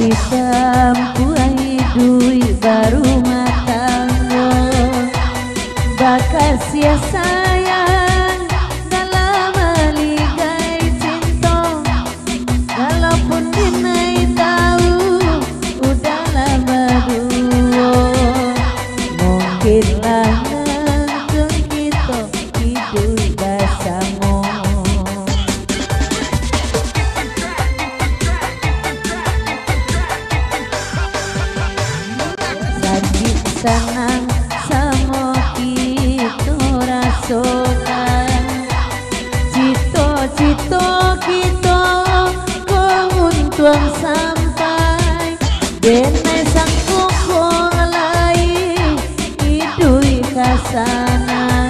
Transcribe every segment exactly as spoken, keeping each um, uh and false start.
Sampai iduik barumah tanggo, bakasiah sayang dalam aligai cinto. Walaupun dinai tau udah lah baduo, mungkin lah nangkun kito iduik basamo. Sakik sanang samo kito rasokan. Cito-cito kito ko untuang sampai. Denai sangko ko lai iduik ka sana.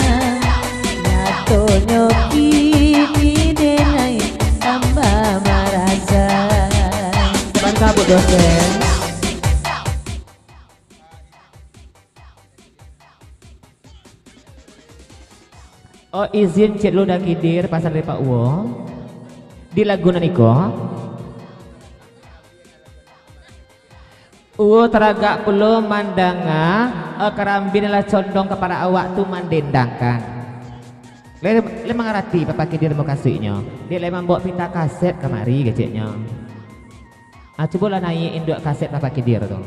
Nyatonyo kini denai tambah marasa. Mantap, Bu Dosen. Oh, izin ciek dulu, Da Kidir, pasan dari Pak Uwo. Di lagu nan iko, Uwo taragak pulo mandanga, eh, karambin lah condong kapado awak tu mandendangkan. Lai, lai mangarati Papa Kidir mukasuiknyo? Dek lai mambaok pita kaset kamari, keceknyo. Ah, cubolah naiak induak kaset Papa Kidir tu.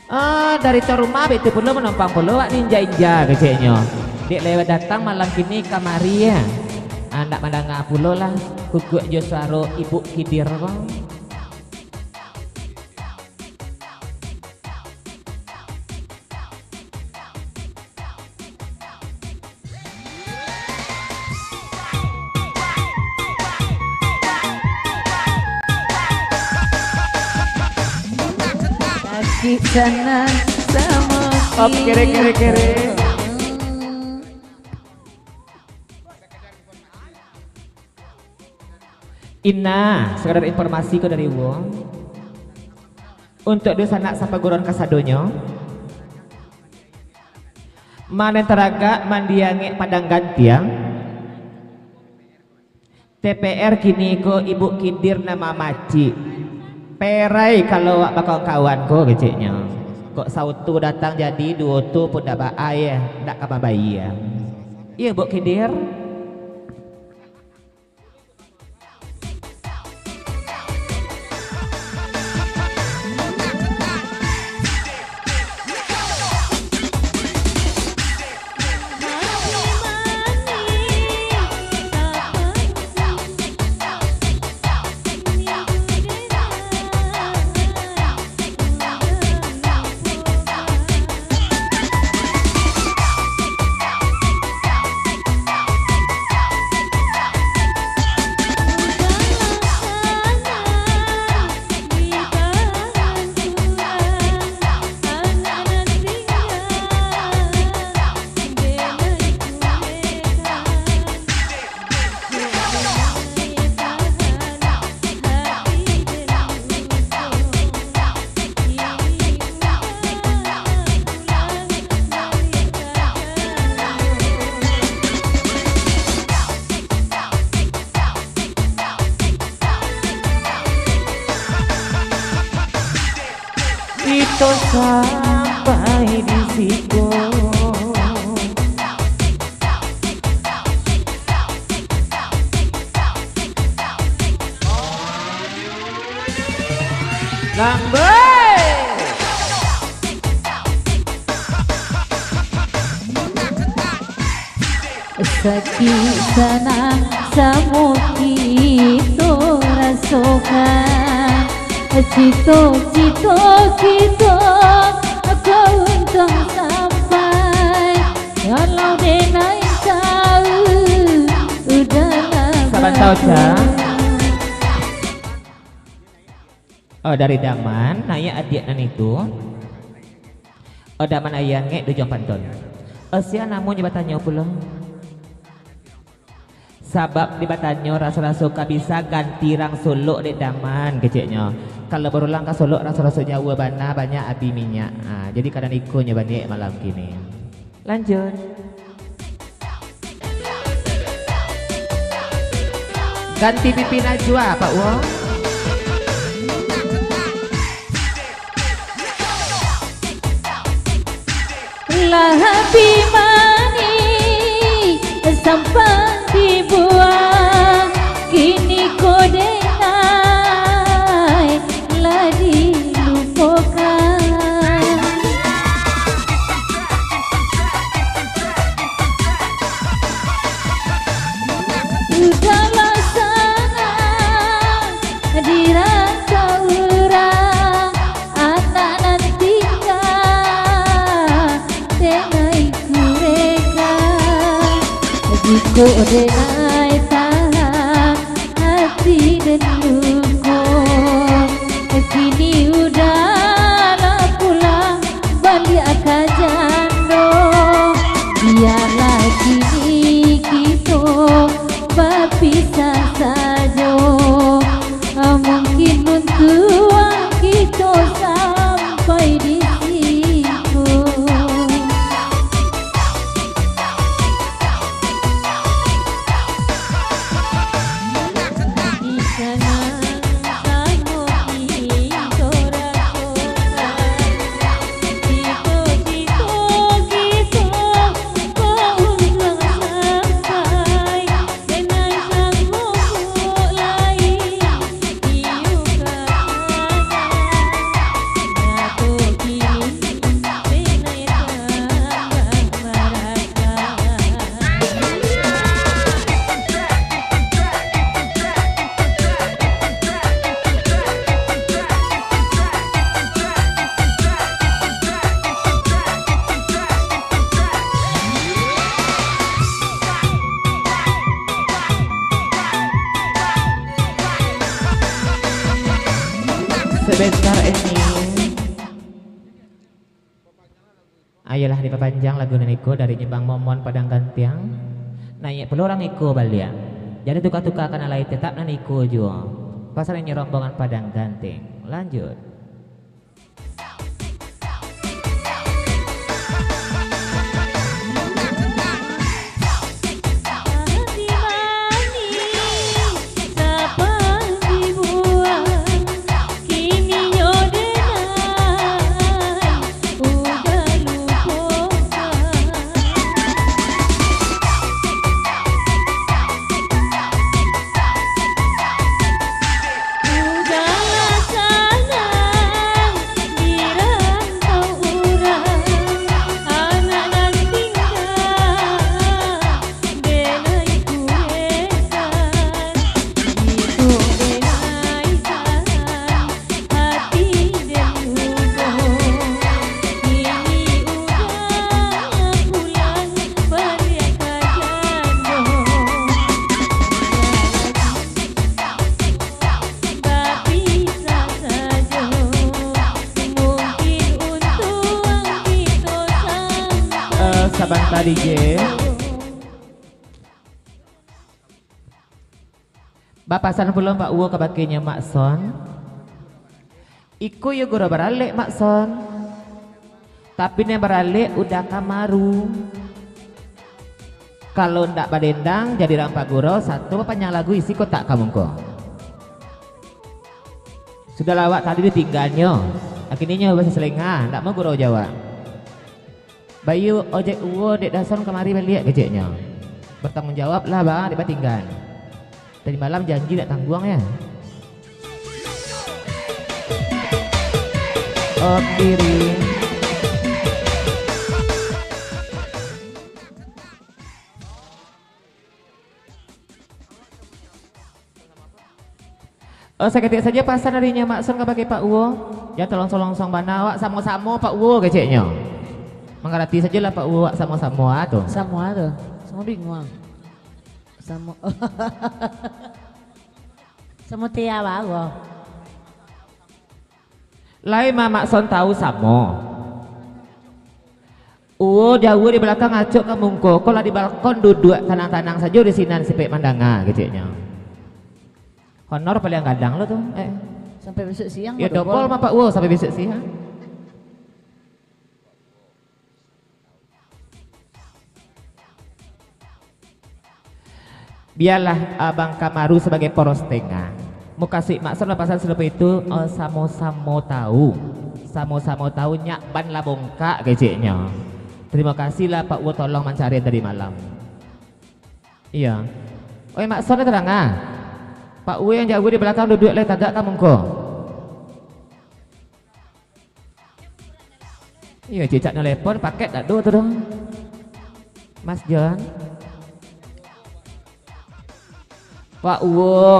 Ah, dari tuan rumah baitu pulo manompang pulo awak ninja-inja, keceknyo. Dek lai datang malam kini kamari, ya. Ah, nak mandanga pulolah kukuak jo suaro Ibu Kidir ko. Sakik sanang samo Op, kere, kere, kere. Ina, sakadar informasi ko dari Uwo. Untuak dunsanak sapaguruan kasadonyo, mano nan taragak mandiangek padang gantiang, T P R kini ko Ibu Kidir nan mamacik. Perai kalau awak bakawan-kawan ko, keceknyo. Kok sauto datang jadi, duo oto pun dak ba-, ai, dak ka babayia. Iyo, Buk Kidir? Kito sampai di siko. Lambai. Sakik sanang samo kito rasokan, cito-cito kito ko untuang sampai. Kalau denai tau, udahlah. Sabanta, Ocha. Oh, dari Daman, naiak adiak nan itu. Oh, Daman Ayangek di Ujuang Panton. Oh, sia namonyo batanyo pulo? Sabab di batanyo raso-raso ka bisa ganti rang Solok dek Daman, keceknyo. Kalau barulang ka Solok raso-raso Jawa bana banyak abih minyak. Ha, jadi kadan iko nyo baliak malam kini. Lanjut. Ganti pipi Najwa, Pak Wo. Lah habih manih sampang dibuang, kini ko denai lah dilupokan. Udahlah sanang di rantau urang, anak nan tingga denai kureka. Jikok denai tahan hati den luko, kini udahlah pulang baliak ka jando. Biarlah kini kito bapisah sajo. Mungkin untuang kito sampai di siko. Sebentar, Eni. Ayolah, dipapanjang lagu nan iko dari Nyumbang Momon Padang Gantiang. Naiak pulo urang iko baliak. Jan dituka-tuka, kana lai tetap nan iko juo. Pasan inyo rombongan Padang Ganteng. Lanjut. Eh, sabanta, D J. Bapasan pulo Mak Uwo kabakenyo, Mak Son. Iko iyo gurau baralek, Mak Son. Tapi nan baralek udah ka maru. Kalau ndak badendang, jadi urang pagurau, sato bapanjang lagu isi kotak ka muko. Sudahlah awak tadi ditingganyo. Akhirnyo nyo basasalengah, ndak mau gurau jawab. Bayu ojek Uwo dek Dason kamari baliak, keceknyo. Bertanggung jawablah, ba, dek batinggan. Tadi malam janji nak tangguang, ya. Oke, Rin. Oh, saketek sajo pasan dari nyo Mak Son kabake Pak Uwo. Jan talonsong-lonsong bana, awak samo-samo Pak Uwo, keceknyo. Mangarati sajolah Pak Uwo, awak samo-samo, ah, tu. Samo, ah, tu. Samo bingung. Samo. Samo tia bago. Lai mah Mak Son tahu samo. Uwo jauah di balakang, acok ka muko, ko lah di balkon duduak, tanang-tanang sajo di sinan, sipek mandanga, keceknyo. Honor paliang gadang lo tu, eh. Sampai besok siang. Yo, double mah Pak Uwo, sampai besok siang. Bialah Abang Kamaru sabagai poros tengah. Mukasuik Mak Son lah pasan selepas itu, eh, samo-samo tahu. Samo-samo tahu nyak ban lah bongkak keceknyo. Tarimo kasih lah Pak Uwo tolong mancari tadi malam. Iyo. Oi, Mak Son, tarang ah. Pak Uwo nan jauah di balakang duduak lai tagak ka muko. Iyo, cicak nelepon, paket dak ado tu doh. Mas Jon. Pak Uwo,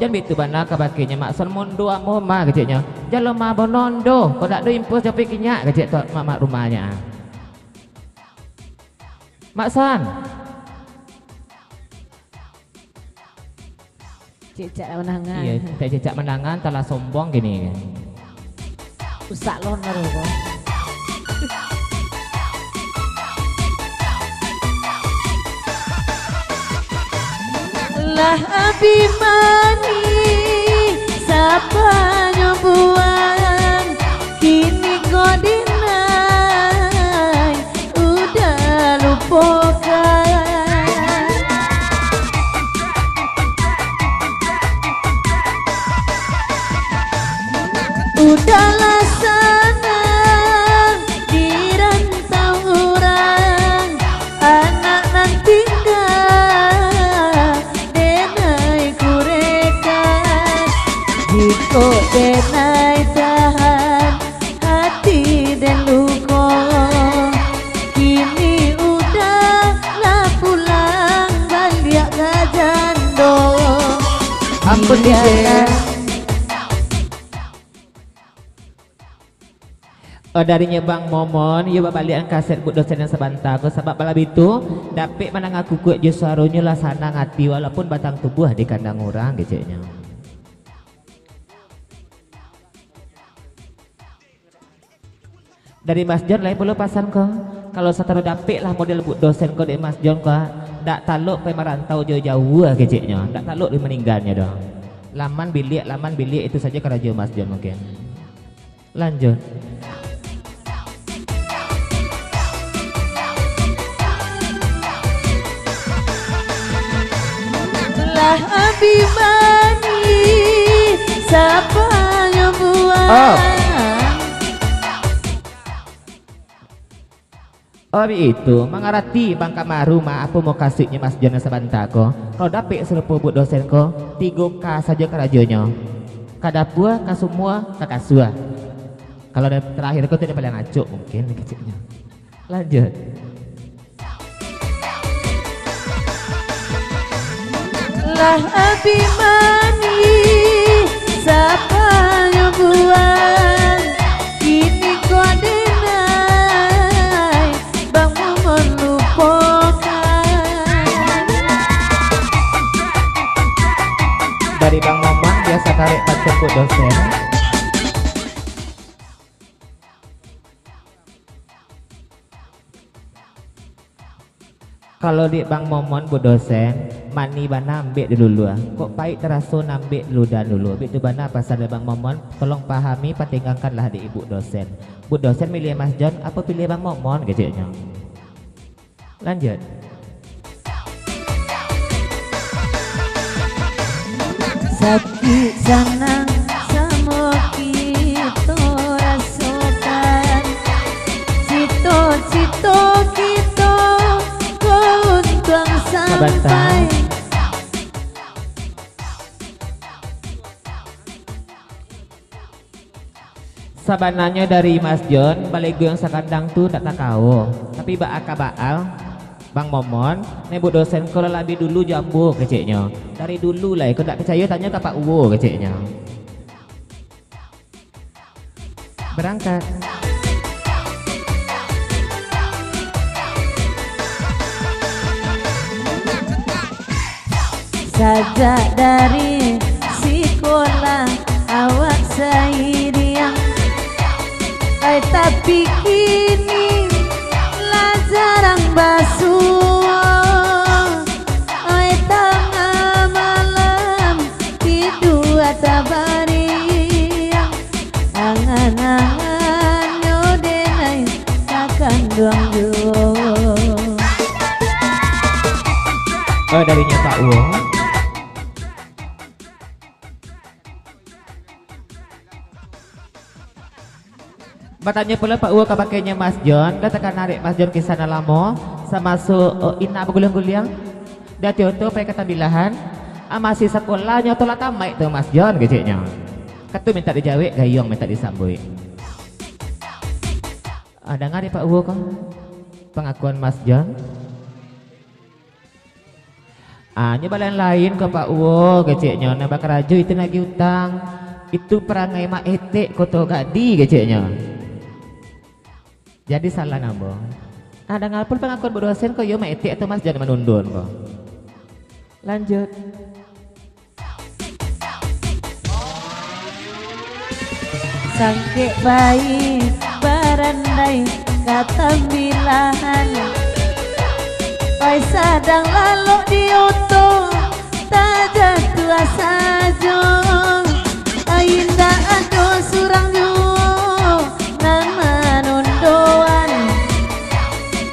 jan bitu bana ka bakinyo, Mak Son, mondo amuah mah keceknyo. Jan lo mah bonondo, kok dak ado impus japuik kinyak kecek tu mamak rumahnyo. Mak Son. Cicak lah manangan. Iyo, cicak-cicak manangan, talah sombong kini. Rusak loner ko. Lah abih manih, sapanyo buang, kini ko dinai, udah lupokan. Udahlah sanang di rantau urang, anak nan tinggal denai kurekan. Jikok denai tahan, hati den luko, kini udah lah pulang baliak ka jando. Ampun, D J. Biarlah. Oh, darinyo Bang Momon, iyo babaliakan kaset Buk Dosen nan sabanta ko, sabab balabiah tu, dapek mandanga kukuak jo suaronyo lah sanang ati, walaupun batang tubuah di kandang urang, keceknyo. Dari Mas Jon lai pulo pasan ko. Kalau sataro dapek lah model Buk Dosen ko dek Mas Jon ko, dak talok pai marantau jauah-jauah keceknyo, dak talok di maninggalnyo doh. Laman biliak, laman biliak, itu sajo karajo Mas Jon mungkin. Lanjut. Lah abih manih, sapanyo buang. Oh. Oh, baitu, mangarati Bang Kamaru mah, apo mukasuiknyo Mas Jon nan sabanta ko. Kalau dapek sarupo Buk Dosen ko, tigo K sajo karajonyo. Ka dapua, ka sumua, ka kasua. Kalau nan tarakhir ko tu nan paliang acok mungkin keceknyo. Lanjut. Lah abih manih, sapanyo buang, kini ko denai, Bang Momon lupokan. Dari Bang Momon, biaso karek pacul Buk Dosen. Kalau dek Bang Momon, Buk Dosen, manih bana ambek di luluah. Kok paik taraso nan ambek di ludah dulu. Baitu bana pasan dari Bang Momon, tolong pahami, patinggakanlah dek Buk Dosen. Buk Dosen miliah Mas Jon, apo piliah Bang Momon, keceknyo. Lanjut. Sakik sanang samo kito rasokan, cito-cito kito ko untuang sampai. Sabananyo dari Mas Jon, balego nan sakandang tu ndak takawo. Tapi baa ka baa, Bang Momon, Buk Dosen ko lah labiah dulu jo ambo, keceknyo. Dari dulu lai, kok ndak picayo, tanyo ka Pak Uwo, keceknyo. Barangkek. Sajak dari sikolah awak sairiang, ai tapi kini lah jarang basuo, ai tangah malam tidua tabariang. Angan-angannyo denai takanduang juo. Oh, darinyo Pak Uwo. Batanyo pulo Pak Uwo ka bakeh nyo Mas John, lah takana dek Mas John kisah nan lamo, samaso, oh, Ina baguliang-guliang, di Atioto pai ka Tambilahan, ah, masih sakolahnyo tu lah tamaik tu Mas John, keceknyo. Katu mintak dijawek, gayuang mintak disambuik. Ah, danga dek Pak Uwo ko, pangakuan Mas John. Ah, nyo balain-lain ko Pak Uwo, keceknyo, nan bakarajo itu nagih utang. Itu parangai mak etek ko togak di, keceknyo. Jadi salah namo. Ah, danga pulo pangakuan Bodoh Sen ko, iyo mak etek atau Mas John manundun ko. Lanjut. Sangkek pai barandai ka Tambilahan. Pai sadang lalok di oto, tajatuah sajo. Ai indak ado surang juo nan manondoan.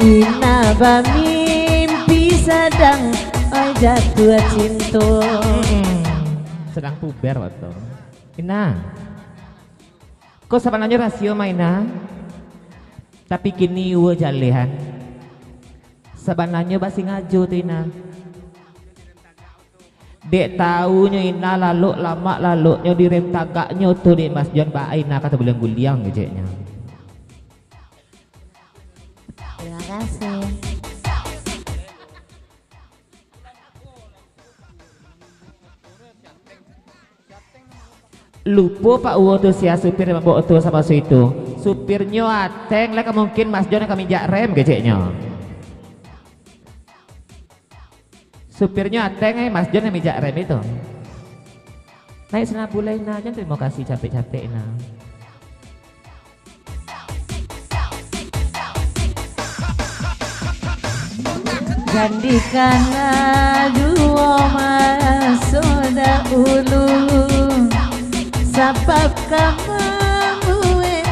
Ina bamimpi sadang, ai jatuah cinto. Mm-mm. Sadang puber waktu. Ina. Ko sabananyo rasio mah, Ina. Tapi kini uwo jalehan. Sabananyo basingajo tu, Ina. Dek taunyo Ina lalok lamak laloknyo direm tagaknyo tu dek Mas John, baa Ina ka taguliang-guliang, keceknyo. Terima kasih. Lupo Pak Uwo tu sia supir nan mambao oto samaso itu. Supirnyo ateng lah, ka mungkin Mas John ka minjak rem, keceknyo. Supirnyo ateng, eh, Mas John nan minjak rem itu. Naik sanabu lai, Ina, jan tarimo kasih capek-capek, Ina. Jandikalah juo maso daulu, sabab ka mambuek.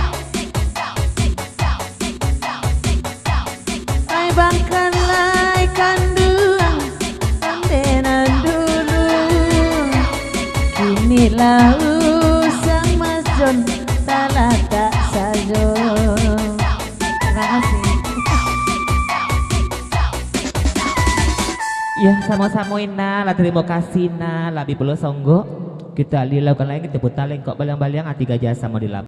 Ai bangkan lai kanduang, Ande nan dulu, kini lah usang Mas John talatak sajo. Terima kasih. Yo, samo-samo Ina, lah tarimo kasih Ina, lah bi pulo songgok. Kito alih lakukan lai, kito puta lengkok baliang-baliang, ati gajah samo di lap-.